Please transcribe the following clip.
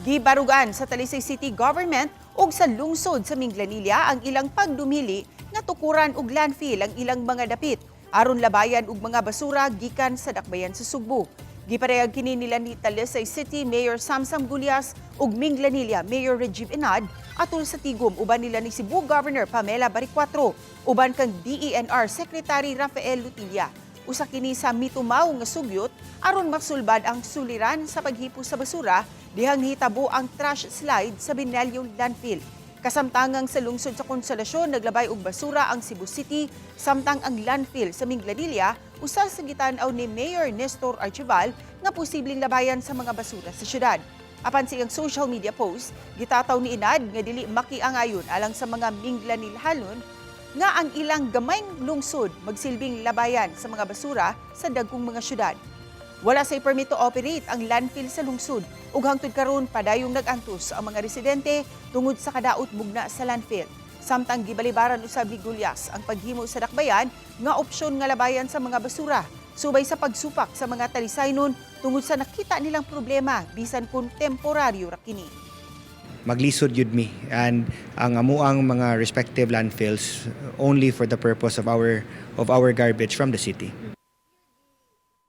Gibarugan sa Talisay City Government ug sa lungsod sa Minglanilla ang ilang pagdumili nga tukuran og landfill ang ilang mga dapit aron labayan og mga basura gikan sa dakbayan sa Sugbo. Giparehag kini nila ni Talisay City Mayor Samsam Gullas ug Minglanilla Mayor Rajiv Enad atol sa tigom uban nila ni Cebu Governor Pamela Baricuatro uban kang DENR Secretary Rafael Lotilla. Usa kini sa mitumaw nga sugyot aron masulbad ang suliran sa paghipos sa basura dihang nihitabo ang trash slide sa Binelio Landfill. Kasamtangang sa lungsod sa Konsolasyon naglabay og basura ang Cebu City, samtang ang landfill sa Minglanilla usa sa gitan-aw ni Mayor Nestor Archival nga posibleng labayan sa mga basura sa syudad. Apan sa iyang social media post, gitataw ni Enad nga dili makiangayon alang sa mga Minglanilhanon nga ang ilang gamayng lungsod magsilbing labayan sa mga basura sa dagkong mga syudad. Wala say permit to operate ang landfill sa lungsod ug hangtod karon padayong nag-antos ang mga residente tungod sa kadaot bugna sa landfill. Samtang gibalibaran usab ni Gullas ang paghimo sa dakbayan nga opsyon nga labayan sa mga basura subay sa pagsupak sa mga Talisaynon tungod sa nakita nilang problema bisan kung temporaryo ra kini. Maglisod yun mi and ang amuang mga respective landfills only for the purpose of our garbage from the city.